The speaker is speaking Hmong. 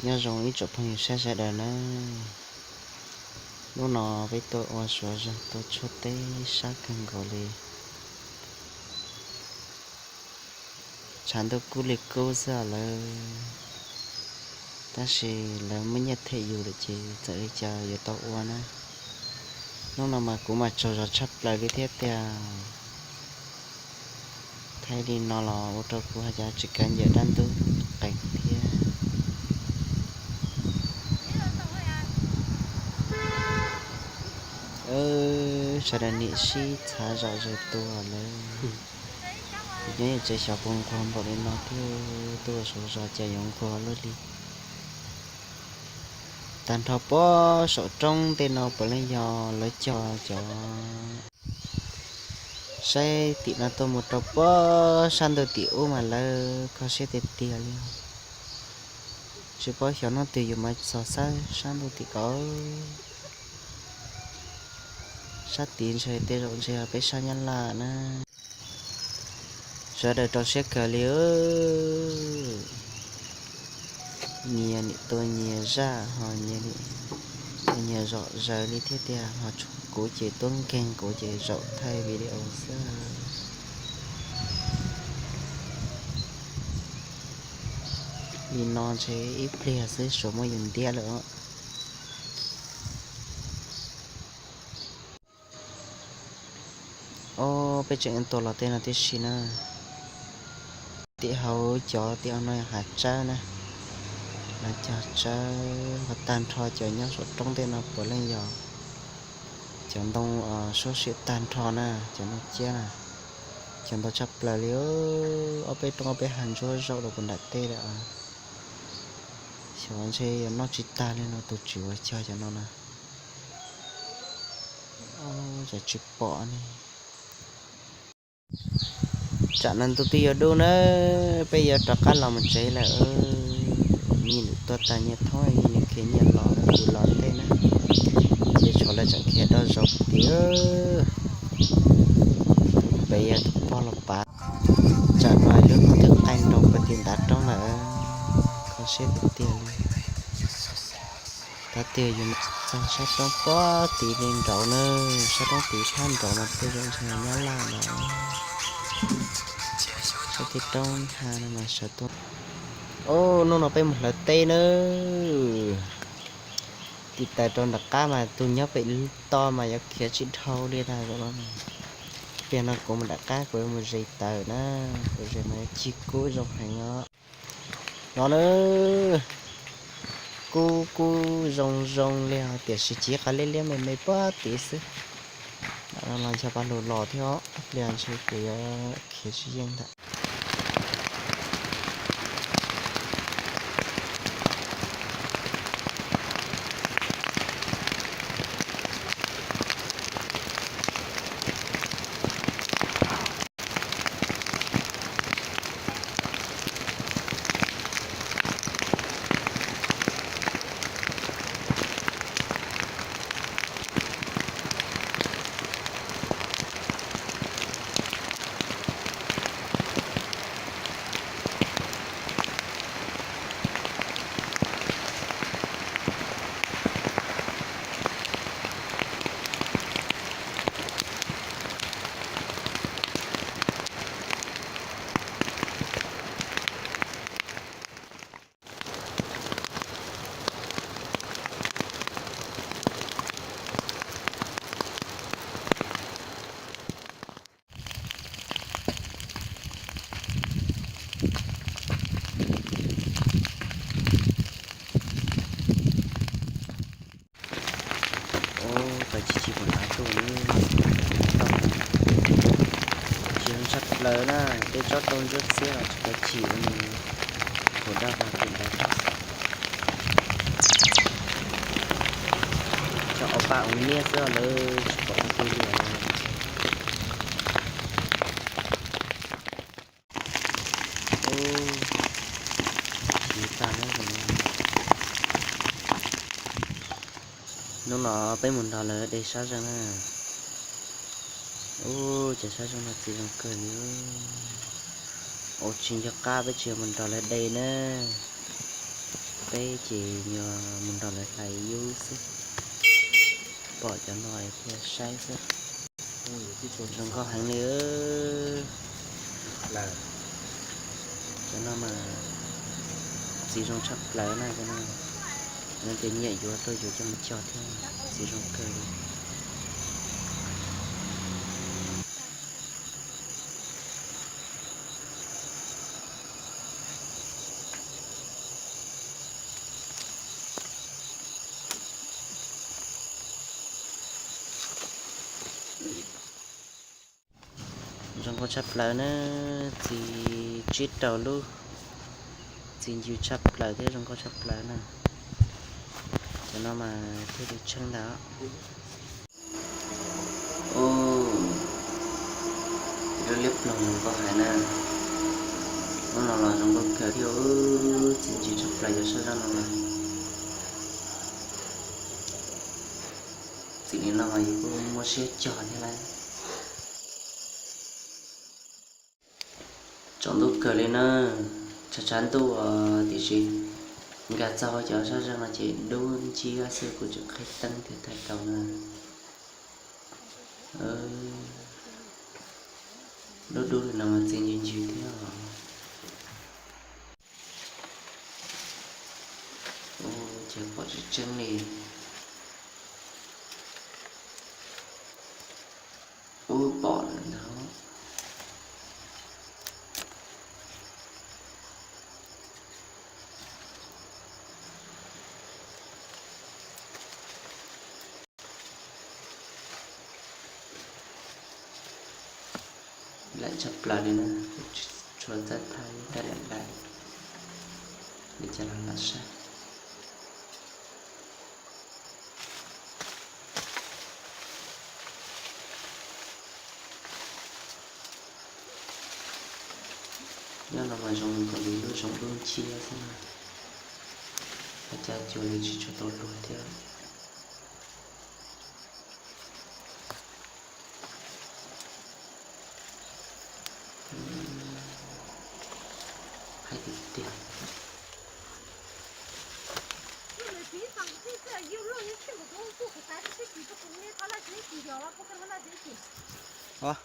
Nyob zoo ib tsoom phooj ywg sawv daws na, hnub no peb tuaj ua suav zog tuaj tshuab teb sab kawg nkaus li. Tshav ntuj kub li kub xwb lawm, tab sis lawv muab nyiaj them yus lawm ces txawm li cas yuav tau ua na. Hnub no mas kuv mas tsaug zog tshaj plaws li thiab tiag. Thaij li no los ua rau kuv hais tias tsis kav ncaws dab ntub qees thiab. Sawv daws nim sib txhav zom zaws tuaj lawm. Nyob tsev xyov puas nquag npaum li no thiab, tuaj ua suav zog cas yuav nquag luaj li. Tag nrho puag saum roob tej no puav leej yog lawv cog cov. Saib tim no tuaj mus rau puag sab ntuj tim ub mas lawv kho siab tiag tiag li. Tsis paub xyov hnub twg yus mam txog sab sab ntuj tim ko. Sab tid ntshe tej zaum ntshe yog peb sab Nyab Laj na. Sawv daws rau siab kawg li. Nyias nim tua nyias zaj ho nyias zom zaws li thiab tiag, ho tshuav kuv ces tuab nkeeg kuv ces zaum thaij video xwb. Li no ntshe ib pliag xwb suav muab yus ntiab lawm os. Ob peb tseem tuaj los tej no tib si na. Tim hauv cov tim no yog hav tsawb na, lawv cog tsawb ho tag nrho cov nyob saum roob tej no puav leej yog cov ntoo suab sim tag nrho na, cov ntoo ciab na, cov ntau tshaj plaws li. Ob peb roob ob peb hav ntsuab zaum rau puag nram tej lawm. Xyov ntshe yuav noj tsis tag li no tus tswv uas cog cov no na. Tsam tsis pom ne. Tsam no ntuj twb yuav dub na, peb yuav rov qab los mus tsev lawm. Nyias nws tuaj tas nyias thoob nyias nws khiav nyias los, kuv los tej na. Ces tshuav lawv tseem khiav do zaum pem, pem yog tus pog los pav. Tsam no lub hnub twb qaij nroo puag tim ntav roob lawm, kho siab tiag tiag li. Tab tiag yus txog sab roob puag tid li nraud na, sab roob tid phab nraud mas tej zaum ntshe Nyab Laj lawm. Sab tej roob ha no mas sawv tuaj. Ub, hnub no peb mus hlawv teb nawb. Tiv taws rau nram qab mas tus nyob pem toj mas yuav khiav tsis dhau li ntag. Pliag no kuv mus nram qab kuv yuav mus zes taws na, kuv zes mas yuav cig kub zoo heev os. No na, kub kub zoo zoo li os, tiam sis cig qhov liab liab me me puag tid xwb. Ntawm no los ncho paj lug los thiab, pliag ntshe kuv yuav khiav tsis yeej ntag. Ub, tau chim chim kuv hnav tuaj ne, tsis zoo tshaj plaws na, tej tsob rau ntsuab txiab los tsis tau chim ua nws kuv daj vog tim ntawd. Cov au pa ua niaj xwb lawv tsis pom ua twg li os. Ub, chim tag na. Hnub no peb mus nrog lawv de sab zeeg na. Ub, cov sab zeeg no txiv zoo kawg li. Ua tsis nco qab peb tsis yog mus nrog lawv de na. Peb ces yog mus nrog lawv hlais yub xwb, pom cov no thiaj saib xwb. Zoo nkauj heev li. Cov no mas txiv zoo tshaj plaws na cov no. Lawv tias nyiam yuav tuaj yuav coj mus cog thiab, txiv zoo kawg li. Zoo nkauj tshaj plaws na, txiv tsib rau lub, txiv ncw tshaj plaws thiab zoo nkauj tshaj plaws na. Cov no mas thiaj li tsheej ntag. Ub, lub liab ploog zoo nkauj heev na. Lub no los zoo nkauj kawg thiab, txiv ncw tshaj plaws cov sab zaj no na. Txiv li no mas yus kuj muaj siab cog thiab lauj. Tsaus ntuj kawg li na, tshav tshav ntuj os tiam sis nkag txog cov sab zaj no ces dub nciab xwb, kuv tseem qhib teeb thiaj thaij tau na. Dub dub li no mas txiv ncw ncw thiab os. Ub, ces pom tseeb tseeb li. Ub, pom lawm ntag. Laim tshaj plaws li na, tshuav txawj thaij tab laim laim li cas los lam saib. Nyob no mas zoo nkaus li lub zoov dub nciab xwb na, hais cas cuag li tsis tshua tau luag thiab. Hais tiag tiag. Os,